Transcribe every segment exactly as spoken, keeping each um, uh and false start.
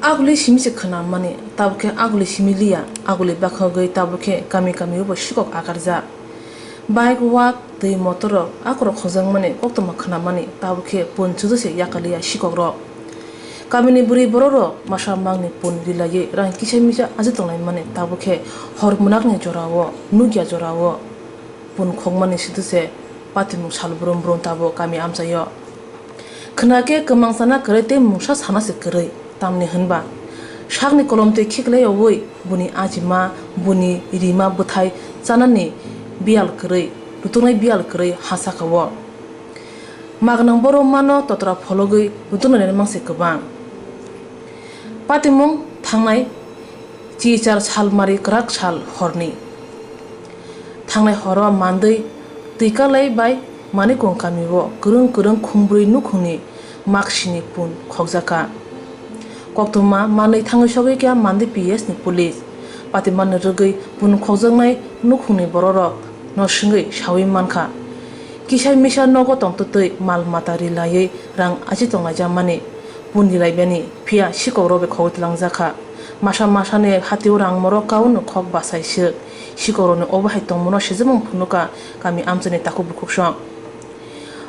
Aguli simi se khwnamani, tabuk khe aguli simi liya, aguli bakhogwi tabuk khe kami kami o bo sikok akarjak. Bike, wak, twi motor rok akorok khokjakmani koktwma khwnamani, tabuk khe pun chudu se yakaliya sikok rok. Kamini bwrwi borok rok masa mangni pun rilaiwi rang kisa misa aji tonglaimani, tabuk khe hor mwnakni jorao, nukya jorao pun khokmani sidu se patimung sal brum brum tabuk kami amchaio. Khwna khe kwmang sana kwrwi tei mungsa sana se kwrwi, tamni hwnba sakni kolom twi khiklaiyaui buni ajima, buni rima bwthai chanani biyal kwrwi, rutuknai biyal kwrwi ha saka o. Magnang borok mano totra phologwi rutuknai mangse kwbang. Patimung thangnai chichar salmari kwrak sal horni. Thangnai horo mandwi twikalai bai Manikung kamio kwrwng kwrwng khungbrwi nukhungni maksini pun khokjakha. Koktwma manwi thangwi sogwi kha Mandi P S ni police. Patimani rwgwi pun khokjaknai nukhungni bororok no swngwi sawi mankha. Kisa misa nogo tongtwtwi mal mata rilaiwi rang achi tonglaijamani pun rilaibani, phiya sikok rok bai khogwi twlangjakha. Masa masani hatio rang morok kaono khok bachai swk. Sikokrokni obo hai tongmano sijimung phunukha kami amchaini takhuk bukhuksong.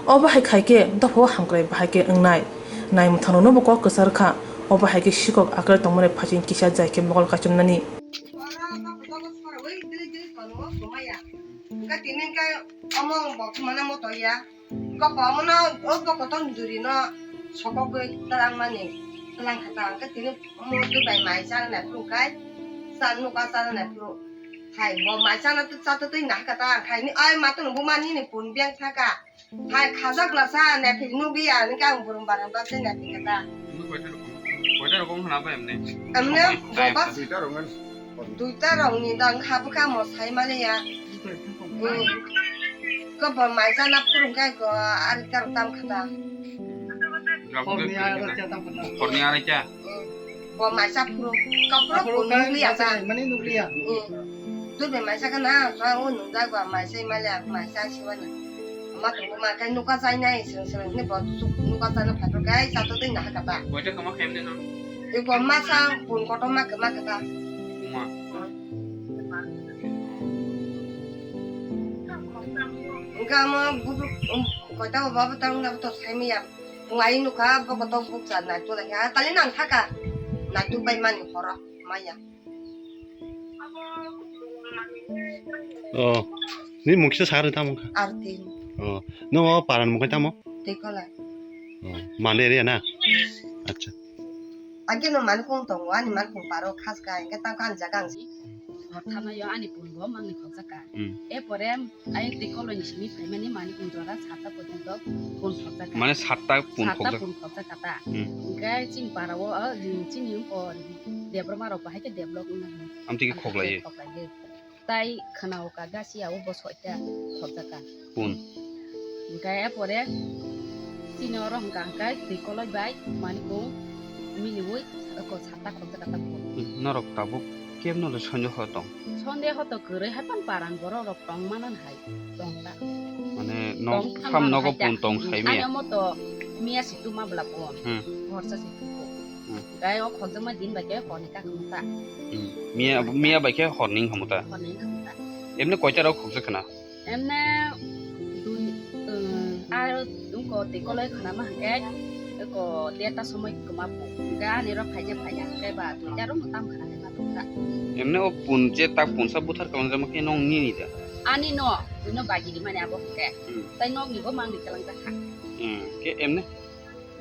Obo hai khaikhe dophao hamkrai bahai khe wngnai. Naimwthangroknobo kok kwcharkha, obo hai khe sikok akwlai tongmani phaising kisa jai khe mokol kaichomnani. Kobo omono o bokoto duri no sokogwi twlang mani, twlang kha ta, hwnkhe tini omo dui bai mai chana nai phuru kai, cha nuka chana nai phuru hai bo mai chana cha twi nahka ta, khai ni ai ma tong buma nini pun beng thaka, hai khajak la cha nai phik nugwi ya, hwnkhe ang burum barang ba se nai phik ta. Koita rokom hwnba emne? Emne boba. Duita rokni dang habwkha mo sai maliya. Ko bo maisa na phurung kai ko ari kar tam khata. Horni araita. Bo maisa phurung. Kaphuru phurung nukliya sa. Mani nukliya. Durbe maisa kana sa o nungjak ba maisa maliya maisa siwana. Ama tungma kai nuka sai nai seng seng ni bo nuka sai na phato kai sa to ding na hakata. Koita kama khem de no. Iko masa pun kotor ma kema keta. Uma. Engka mo bubuk, um, kota baba tang na to sai miya. Pungai nuka bo kotor buk sa na to la ya. Tali nang thaka. Na tu bai mani horo maya. Oh, ni mungkisa sari tamo kha? Artin. Oh, no paran mungkai tamo? Tekola. Oh, mande area na? Acha. Age no mankung tongo, ani mankung paro khas ka, engke tang kha ang jaga ang. Hor thana yo ani pun bo mangni khokjak ka. Hmm. E pore ayang tei koloni simi phaimani manikung jora satta porjonto pun khokjak ka. Mane satta pun khokjak ka ta. Hmm. Engke chini para o, o, chini ko Debbarma rok bahai ke develop wngna hwn. Amtwi ke khoklai. Khoklai. Tai khwna o ka gasi ya o bo soita khokjak ka. Pun. Hwnkhe e pore chini oro hwnkha hwnkhe twi koloi bai manikung miliui eko satta khokjak kha ta pun. Norok tabuk kemno le sondeho tong? Sondeho to kwrwi hai pan paran borok rok tong mano hai tong ta. Mane nok sam nogo pun tong sai miya. Ani omo to miya si tuma bla pun. Hmm. Horsa si tu. Hmm. Gai o khokjakma din bai khe horni kha khamu ta. Hmm. Miya, miya bai khe horni khamu ta. Horni khamu ta. Emne koita rok khokjak khna? Emne dui, um, ar ungko tei koloi khna ma hwnkhe ko derta somoi kwma po. Hwnkhe ani rok phaija phaiya hwnkhe ba duita rok mwtam khna khe ma tongkha. Emne o pun je tak punsa buthar kalangjama khe nong nini da? Ani no, buino bagiri mani abo hwnkhe. Hmm. Tai nokni bo mangni kalangjak kha. Hmm. Khe emne?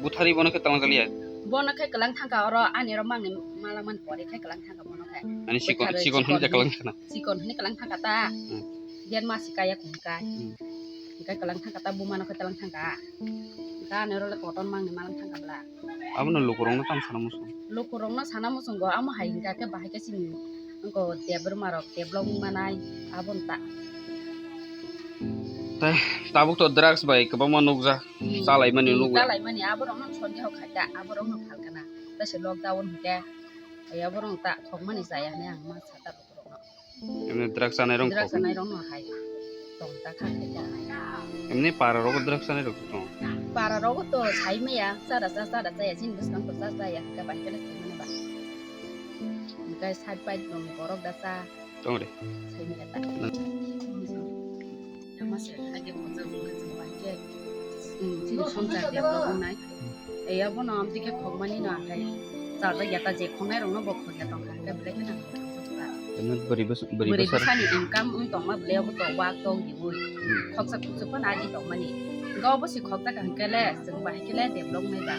Buthari bono khe twlang jaliya? Bono khe kwlang thangkha oro ani oro mangni malangmani pore khe kwlang thangkha bono khe. Ani chikon, butharo chikon hwnwi chikon da kwlang thangkha na? Chikon hwnwi kwlang thangkha ta. Hmm. Yen ma si kaya kung kai. Hmm. Hwnkhe kwlang thangkha ta bumano khe twlang thangkha. Hwnkhe ani oro le koton mangni malang thangkha bla. Abono lukurokno tamo sana muchung? Lukurokno sana muchungo amo hai hwnkha khe bahai khe chini wngko Debbarma rok develop wngmanai abono ta. Tei tabuk to drugs bai kwbangma nukjak. Hmm. Chalaimani nukjak. Chalaimani aborokno sondeho khaikha, aborokno phalkha na. Tei se lockdown hwnkhe, ai aborokno ta khokmani chaya hinwi ang ma saka lukurokno. Emni drugs chanairok. Drugs chanairokno hai tong ta kha khaikha. Emni para rogo drugs chanairok tong? Para rogo to sai maya, chara cha, chara chaya, chini bwskango to cha chaya, hwnkhe bai khe le sai mani ba. Guys, side by no borok da cha. Tong re. Sai ni ta. Nang. Yama se, age mo jang mo jang ba ke. Hmm, chini songchar develop wngnai. Eya bono amtwi khe khokmani no akhai. Chajak ya ta je khongnai rokno bo khokya tongkha, hwnkhe belai kheno ang thangjakha. Tamo bwrwi bwsa-, bwrwi bwsa-, bwsani income wng tongma belai abo to wak tong diwi. Hmm. Khoksa khuksa phano agi tongmani. Hwnkhe obo se khokjakha hwnkhe le, chwng bahai khe le develop wngnai ba.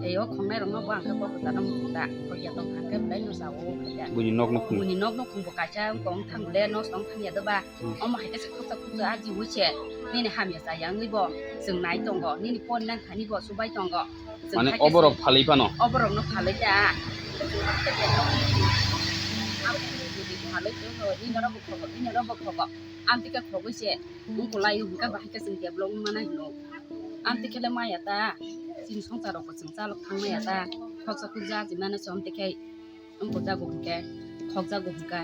Eyo khongnai rokno bo ang khe bo kwcharo muchung da. Khokya tongkha hwnkhe belai no chao khaida. Buini nok no khung. Buini nok no khung bo kaisa wng tong thang le, no tong thang ya do ba. Hmm. Omo hai khe se khoksa khuksa ajiwi se nini hamya chaya wngwi bo chwng nai tongo, nini pori nang thani bo chubai tongo. Chwng mane hai khe oborok se phalwi phano? Oborokno phalwi ta. Phalwi tongo, nini rok bo khogo, nini rok bo khogo. Amtwi khe khogwi se wngkulai hwnkhe bahai khe chwng develop wngmana hino. Amtwi khe le maya ta, chini songchar rok bo chwng chalok thang maya ta. Khoksa khuksa aji mano se amtwi khe. Wng kwchago hwnkhe, khokjago hwnkhe,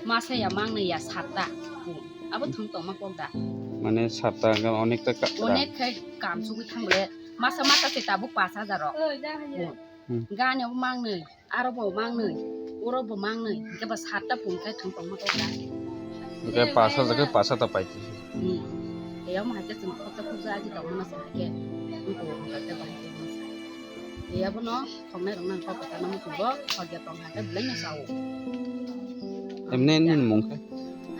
masa ya mangnwi ya satta. Abo thwng tongma kok da. Mane satta hwnkhe onekta ka-, onek khai kam chugwi thang le, masa masa se tabuk pash hajar rok. Hmm. Gani bo mangnwi, aro bo mangnwi, oro bo mangnwi, hwnkhe ba satta phung khai thwng tongma kok da. Hwnkhe pash hajar khe pash hajar pai. Hmm. Eyamo hai khe chwng khokja khokja aji tongmano se hai khe, wng tong hwnkhe bahai khe masa. Eyabo no. Khongnai rok nang kok kwchangma muchungo, khokya tong hai khe belai no chao. Emne nini mung khe?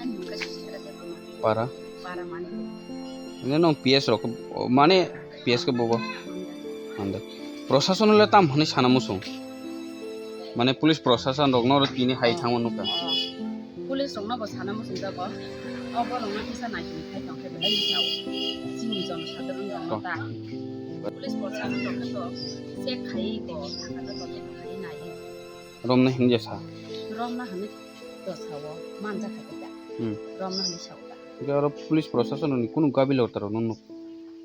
Ani mung khe Susi Hera Debbarma. Para? Para mani. Emne nong P S rok, mane P S khe bobo? Hande. Hande. Prosason le tam hwnwi sana muchung? Mane police prosason rok no tini hai thangma nukha. Oh. Police rokno bo sana muchungjago. O borokno kisa naising khai tong khe belai ni sao. Chini jonosadharon rokno ta. Police bo sana tong khe to check khai bo thangkha to check khai nai. Romna hinja sa. Romna hinwi to sao, manja kha khe ta. Hmm. Romna hinwi sao ta. Hwnkhe oro police prosason ni kunu gabi lota rok no nuk.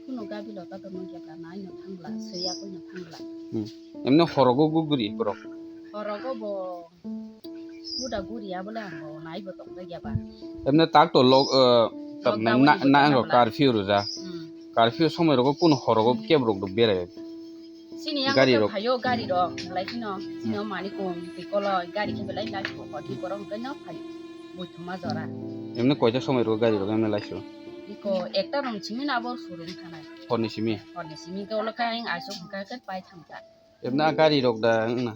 Kunu gabi lota to nuk ya ta nai no thangla, swiya koi no thangla. Hmm. Emne horogo guguri borok. Horogo bo Buda guri ya bole ang bo nai bo tong ya ba. Emne tak to log, eh, tam lockdown na, ni na, bo na tong curfew ruja. Hmm. Curfew somoi rogo kunu horogo keb rok do berai. Sini yang gari rok phayo gari rok, lai kino, sini hmm. Mani kung, tikolo, gari khe belai lai ko, ko, tikoro hwnkhe no phayo. Buithuma jora. Emne koita somoi rogo gari rok emne lai so? Iko ekta rong simi na bor surung thanai. Horni simi? Horni simi ke olo kai ang aiso hwnkhe pai thang ta. Ebna gari rok da wngna?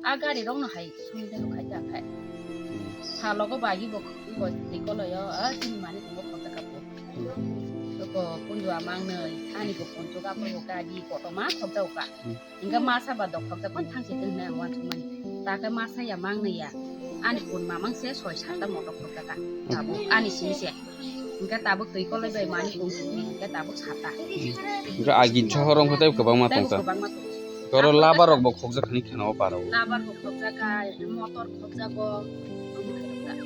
A gari rok no hai songde rok khai ta khai. Hmm. Salogo bagi bo, bo tei koloyo, a chini mani tongo khoroksa kapo. Hmm. Oko kundua mangnoi, ani bo poncho kapo bo gari kotorma khoroksa oka. Hmm. Hingke masa ba dok khoroksa pon thangsi tong hinai ang wansukmani. Take masa ya mangnoi ya, ani pon mamang se soi sata motor khoroksa ka. Hmm. Tabuk ani simi se. Hingke tabuk twi koloi bai mani kung simi, hingke tabuk sata. Hingke agin sohor wngkha tei kwbangma tei tongkha. Kwbangma tongo. Toro labar rok bo khokjak hinwi kheno o parao. Labar bo khokjak kha, motor khokjago, omo khokjak.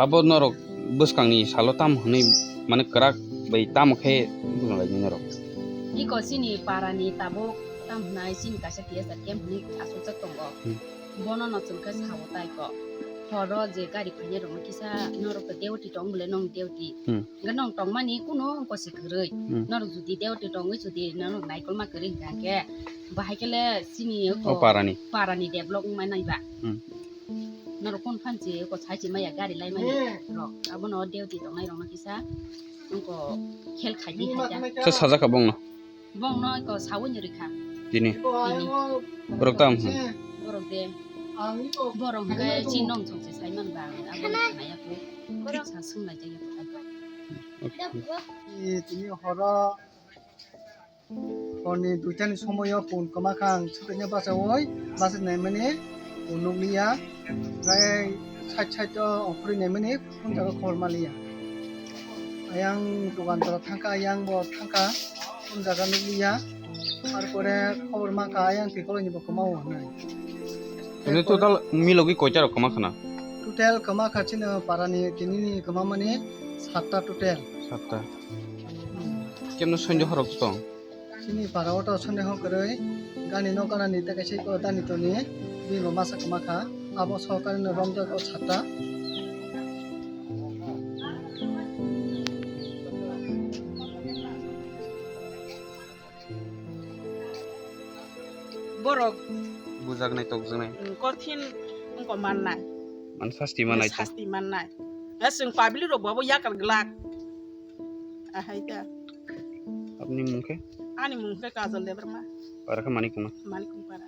Abo norok bwskangni salo tam hwnwi, mane kwrak bai tamo khe bujalaini norok? Iko chini parani tabuk tam hwnai chini kaisa T S R camp hwnwi achukjak tongo. Hmm. Bono no chwng khe sao tai ko. Horo je gari phainai rokno kisa norok to duty tong bole nong duty. Hmm. Hingke nong tongmani kunu kosi kwrwi. Hmm. Norok jodi duty tongwi jodi norok naikolma kwrwi hingka hingke bahai kele chini o parani. Parani develop wngmani ba. Hmm. Norok kun phansi ko sai si maya gari laimani rok. Abono duty tongnai rokno kisa wngko khel khai di hai ta. Sa sajak ka bongno? Bongno ko sawi ni rikha. Tini. Tini. Borok tam, hmm. Borok de. Borok hingke chinong chong se saiman ba. Abo naya ko. Sa sung lai jaya ko. Okay. Tini horo horni duitani somoyo phone kwma kha ang swkangya bachaui, bachai naimani phone nukliya, tei side side o ongkhorwi naimani phone jaga khobor manliya. Ayang dogan jora thangkha, ayang bo thangkha, phone jaga nukliya, arpore khobor mankha ayang twi koloini bo kwmao hwnwi. Tini total milogwi koita rok kwma khana? Total kwma kha chini parani tinini kwmamani satta total. Satta. Hmm. Kemno sonjo horok tong? Chini para o to sonde hwn kwrwi gani no ganani tei kaisa iko dani toni bini bo masa kwma kha. Abo sohor khe no romjak o satta. Borok bujaknai tokjaknai. Kothin Wngkha mannai. Mane sasti manai ta. Sasti mannai. Chwng public rok bo yakar glak. Ahai ta. Apni mung khe? Ani mung khe Kajol Debbarma. Para khe Manikuma. Manikuma para.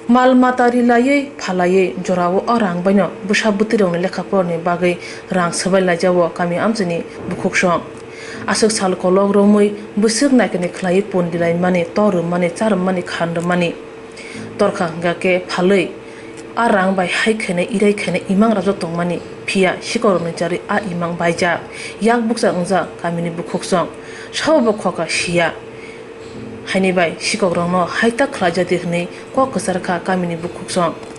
Mal mata rilaiwi phalaiwi jorao o rang baino bwsa bwtwirokni lekha porani bagwi rang swbai laijago kami amchaini bukhuksong. Aswk sal kolok romwi bwswk naikani khlaiwi pon rilaimani, tor rwmani, cha rwmani, khan rwmani. Torkha hwnkha khe phalwi a rang bai hai khainai, irai khainai imang rajak tongmani, phiya sikorokni charwi a imang baijak, yak bukcha wngjak kamini bukhuksong. Sabobo khokha siya. Haini bai sikokrokno haitak khlaijadi hwnwi kok kwcharkha kamini bukhuksong.